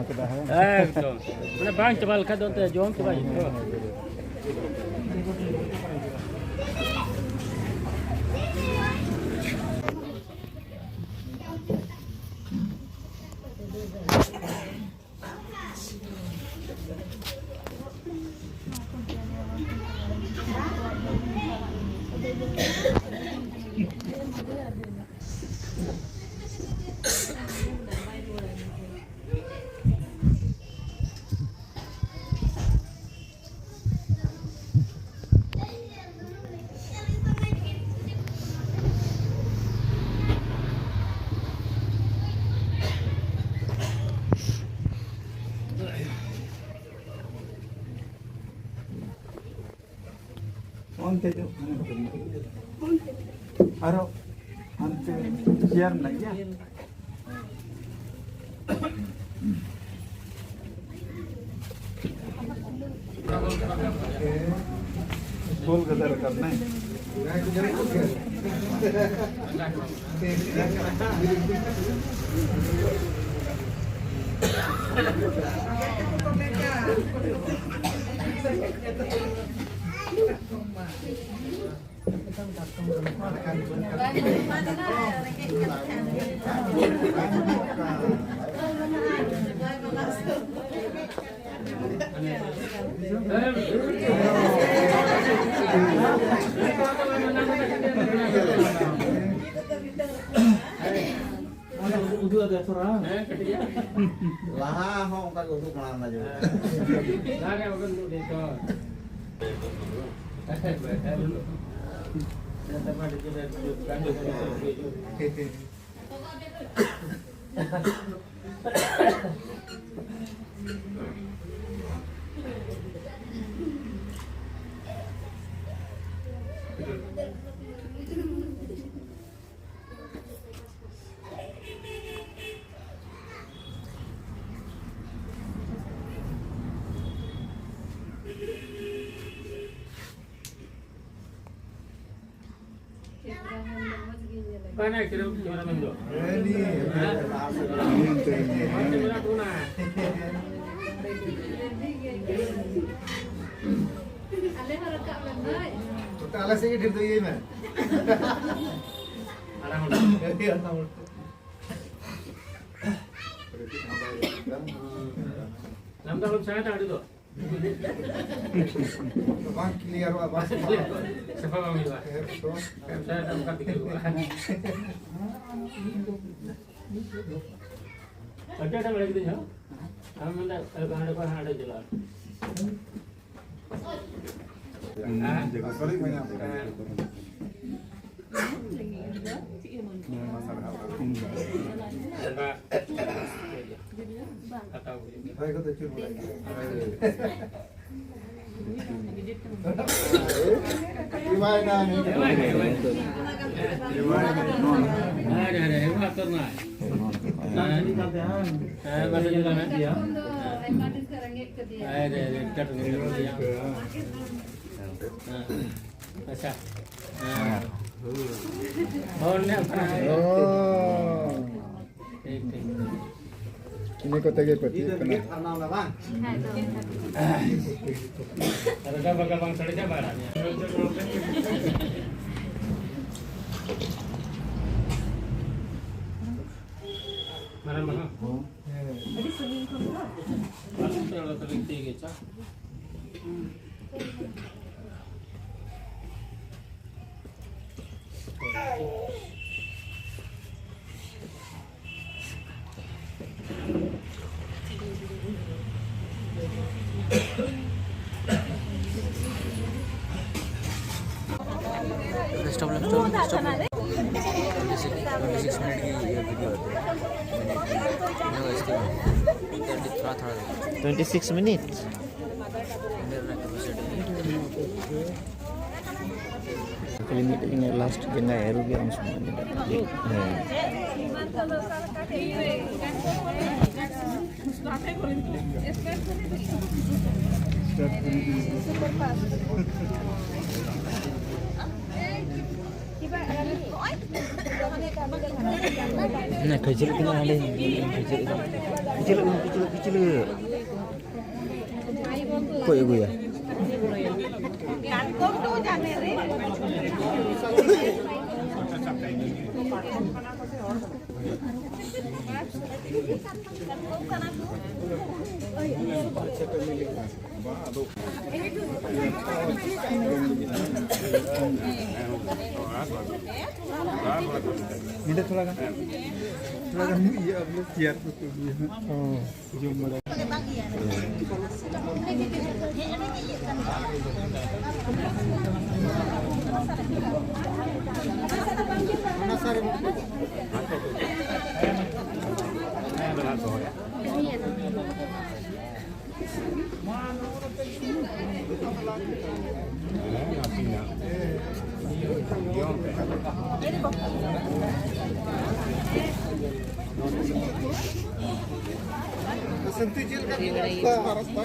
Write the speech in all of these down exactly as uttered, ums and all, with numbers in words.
ᱮᱠᱫᱚᱢ᱾ ᱢᱟᱱᱮ ᱵᱟᱝ ᱪᱟᱵᱟ ᱞᱮᱠᱷᱟᱡ ᱫᱚ ᱮᱱᱛᱮ ᱡᱚᱢ ᱪᱟᱵᱟᱭ ᱦᱩᱭᱩᱜᱼᱟ᱾ ᱚᱱᱛᱮ ᱫᱚ, ᱟᱨᱚ ᱦᱟᱱᱛᱮ ᱪᱮᱭᱟᱨ ᱢᱮᱱᱟᱜ ᱜᱮᱭᱟ᱾ ᱜᱳᱞ ᱜᱟᱫᱟ ᱨᱟᱠᱟᱵ ᱱᱟᱭ᱾ ᱩᱫᱩᱜ ᱟᱫᱮ ᱛᱷᱚᱲᱟ᱾ ᱞᱟᱦᱟ ᱦᱚᱸ ᱚᱱᱠᱟ ᱜᱮ ᱩᱫᱩᱜ ᱢᱟᱲᱟᱝ ᱞᱮᱱᱟ ᱡᱮ᱾ ᱞᱟᱦᱟ ᱨᱮ ᱵᱟᱵᱮᱱ ᱩᱫᱩᱜ ᱞᱮᱫ ᱫᱚ᱾ ᱚᱠᱟᱭᱱᱟᱭ ᱠᱮᱢᱮᱨᱟ-, ᱠᱮᱢᱮᱨᱟᱢᱮᱱ ᱫᱚ? ᱦᱮᱸ? ᱚᱠᱟᱭ ᱠᱮᱢᱮᱨᱟ ᱠᱚ ᱢᱮᱱᱟᱜᱼᱟ? ᱟᱞᱮ ᱦᱚᱸ ᱨᱟᱠᱟᱵ ᱞᱮᱱ ᱫᱚ᱾ ᱱᱚᱛᱮ ᱟᱞᱮ ᱥᱮᱫ ᱜᱮ ᱰᱷᱮᱨ ᱫᱚ ᱤᱭᱟᱹᱭ ᱢᱮ᱾ ᱦᱟᱲᱟᱢ ᱦᱚᱲ᱾ ᱦᱮᱸ, ᱦᱟᱲᱟᱢ ᱦᱚᱲ᱾ ᱟᱢ ᱫᱚ ᱟᱞᱚᱢ ᱥᱮᱬᱟᱭ ᱫᱟ ᱟᱹᱰᱤ ᱫᱚ᱾ ᱵᱟᱝ ᱠᱞᱤᱭᱟᱨᱚᱜᱼᱟ, ᱵᱟᱝ ᱥᱟᱯᱷᱟ᱾ ᱥᱟᱯᱷᱟ ᱵᱟᱝ ᱦᱩᱭᱩᱜᱼᱟ᱾ ᱦᱮᱸ ᱛᱚ᱾ ᱟᱞᱚᱢ ᱥᱮᱬᱟᱭ ᱫᱟ, ᱚᱱᱠᱟ ᱛᱮᱜᱮ ᱦᱩᱭᱩᱜᱼᱟ᱾ ᱟᱹᱰᱤ ᱟᱸᱴ ᱮᱢ ᱮᱲᱮ ᱠᱤᱫᱤᱧᱟ᱾ ᱟᱢ ᱢᱮᱱᱫᱟ, ᱦᱟᱸᱰᱮ ᱠᱷᱚᱱ ᱦᱟᱸᱰᱮ ᱪᱟᱞᱟᱜᱼᱟ᱾ ᱟᱪᱪᱷᱟ᱾ ᱦᱮᱸ᱾ ᱦᱚᱲ ᱱᱮ ᱚ᱾ ᱴᱷᱤᱠ, ᱴᱷᱤᱠ᱾ ᱤᱱᱟᱹ ᱠᱚᱛᱮ ᱜᱮ ᱯᱟᱹᱛᱭᱟᱹᱜ ᱠᱟᱱᱟ᱾ ᱟᱨ ᱚᱠᱟ ᱵᱟᱠᱟ ᱵᱟᱝ ᱥᱟᱰᱮ ᱪᱟᱵᱟ ᱟᱠᱟᱫ ᱢᱮᱭᱟ? ᱢᱟᱨᱟᱝ ᱵᱟᱦᱟ? ᱦᱮᱸ᱾ ᱟᱹᱰᱤ ᱥᱟᱺᱜᱤᱧ ᱠᱷᱚᱱ ᱫᱚ᱾ ᱵᱟᱹᱱᱩᱜ ᱛᱮ ᱚᱱᱟ ᱛᱟᱹᱞᱤᱧ ᱛᱤ ᱜᱮ ᱪᱟ᱾ Stop lang, stop, stop lang. Twenty six, twenty six minute की ये वीडियो आती है। थोड़ा, थोड़ा। Twenty six minute. ᱠᱷᱟᱹᱞᱤ ᱢᱤᱫᱴᱮᱡ ᱞᱟᱥᱴ ᱡᱟᱸᱜᱟ ᱮᱨᱩ ᱜᱮ ᱩᱱ ᱥᱚᱢᱚᱭ ᱜᱮ᱾ ᱦᱮᱸ᱾ ᱦᱟᱱᱮ ᱠᱷᱟᱹᱪᱞᱟᱹᱜ ᱠᱟᱱᱟ, ᱦᱟᱸᱰᱮ ᱠᱷᱟᱹᱪᱞᱟᱹᱜ ᱠᱟᱱᱟ᱾ ᱠᱷᱟᱹᱪᱞᱟᱹᱜ, ᱠᱷᱟᱹᱪᱞᱟᱹᱜ, ᱠᱷᱟᱹᱪᱞᱟᱹᱜ᱾ ᱚᱠᱚᱭ ᱟᱹᱜᱩᱭᱟ? ᱱᱚᱰᱮ ᱛᱷᱚᱲᱟ ᱜᱟᱱ, ᱛᱷᱚᱲᱟ ᱜᱟᱱ ᱤᱭᱟᱹ, ᱪᱮᱭᱟᱨ ᱠᱚ ᱟᱹᱜᱩᱭᱟ ᱦᱟᱸᱜ᱾ ᱦᱚᱸ᱾ ᱡᱚᱢ ᱵᱟᱲᱟ᱾ ᱥᱟᱹᱱᱛᱤ ᱪᱮᱫ ᱞᱮᱠᱟ ᱢᱮᱱᱟᱜ ᱠᱚᱣᱟ?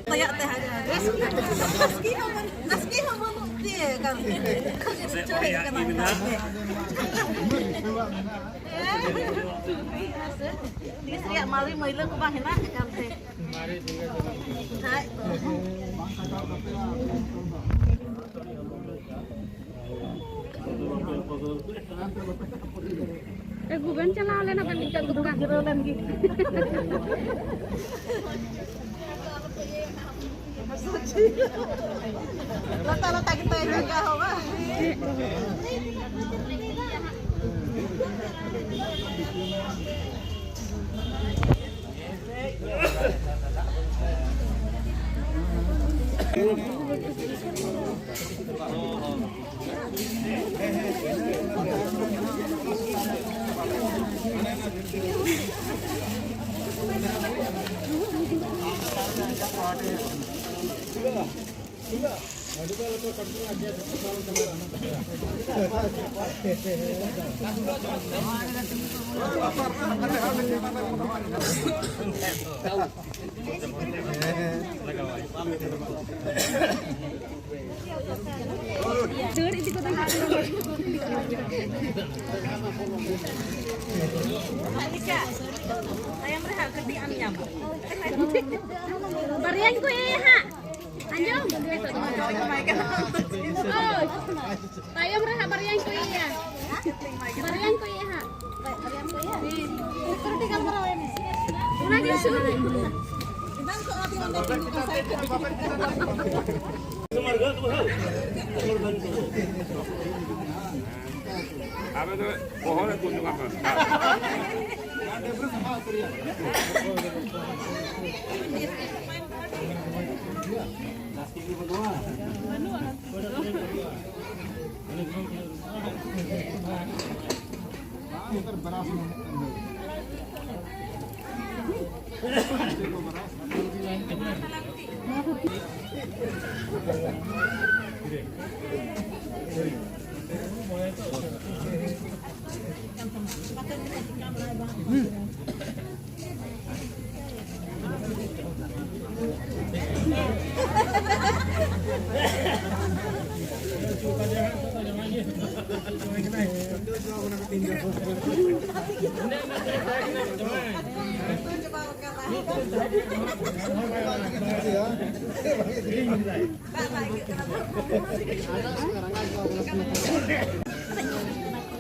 ᱛᱟᱭᱟᱜ ᱛᱮ ᱦᱟᱭᱨᱟ᱾ ᱱᱟᱥᱠᱤ ᱦᱚᱸ ᱵᱟᱹᱱᱩᱜ, ᱱᱟᱥᱠᱤ ᱦᱚᱸ ᱵᱟᱹᱱᱩᱜ ᱛᱮ ᱠᱟᱱ᱾ ᱪᱚᱭ ᱠᱟᱱᱟ ᱠᱟᱱ ᱛᱮ᱾ ᱛᱤᱥ ᱨᱮᱭᱟᱜ ᱢᱟᱨᱮ ᱢᱟᱹᱭᱞᱟᱹ ᱠᱚ ᱵᱟᱝ ᱦᱮᱱᱟᱜ ᱠᱟᱱ ᱛᱮ᱾ ᱠᱷᱟᱡ ᱫᱚ᱾ ᱟᱹᱜᱩ ᱵᱮᱱ ᱪᱟᱞᱟᱣ ᱞᱮᱱᱟ ᱵᱮᱱ ᱱᱤᱛᱚᱜ ᱫᱚᱠᱟᱱ᱾ ᱫᱩᱲᱩᱵ ᱡᱤᱨᱟᱹᱣ ᱞᱮᱱ ᱜᱮ᱾ ᱞᱟᱛᱟ ᱞᱟᱛᱟ ᱜᱮ ᱛᱟᱭ ᱡᱟᱸᱜᱟ ᱦᱚᱸ ᱵᱟᱝ᱾ ᱫᱟᱹᱲ ᱤᱫᱤ ᱠᱚᱫᱚ ᱱᱟᱦᱟᱜ᱾ ᱛᱟᱭᱚᱢ ᱨᱮ ᱦᱟᱸᱜ ᱠᱟᱹᱴᱤᱡ ᱟᱢ ᱧᱟᱢᱟ᱾ ᱵᱟᱨᱭᱟᱧ ᱠᱚᱭᱮᱭᱟ ᱦᱟᱸᱜ᱾ ᱟᱸᱡᱚᱢ? ᱦᱳᱭ᱾ ᱛᱟᱭᱚᱢ ᱨᱮ ᱦᱟᱸᱜ ᱵᱟᱨᱭᱟᱧ ᱠᱚᱭᱮᱭᱟ᱾ ᱵᱟᱨᱭᱟᱧ ᱠᱚᱭᱮᱭᱟ ᱦᱟᱸᱜ᱾ ᱦᱮᱸ᱾ ᱥᱤᱠᱩᱨᱤᱴᱤ ᱜᱟᱞᱢᱟᱨᱟᱣ ᱮᱢ᱾ ᱚᱱᱟ ᱜᱮ ᱥᱩᱨ ᱨᱮ᱾ ᱟᱵᱮ ᱫᱚ ᱵᱚᱦᱚᱜ ᱨᱮ ᱛᱩᱞ ᱡᱚᱝᱟᱜ ᱠᱟᱱᱟ᱾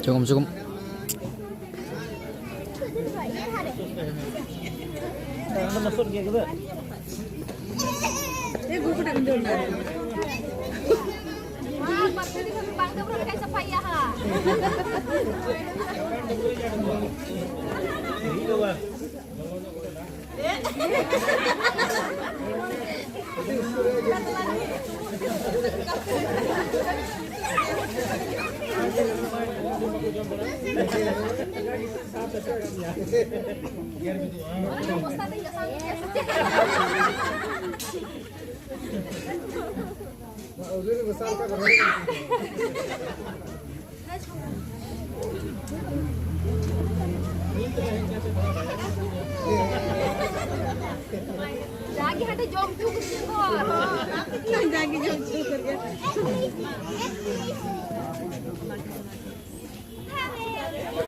ᱪᱚᱠᱚᱢ, ᱪᱚᱠᱚᱢ᱾ ᱡᱟᱜᱮ ᱦᱟᱸᱰᱮ ᱡᱚᱢ ᱦᱚᱪᱚ ᱠᱚ ᱦᱩᱭᱩᱜᱼᱟ᱾ ᱡᱟᱜᱮ ᱡᱚᱢ ᱦᱚᱪᱚ ᱠᱚ ᱦᱩᱭᱩᱜᱼᱟ᱾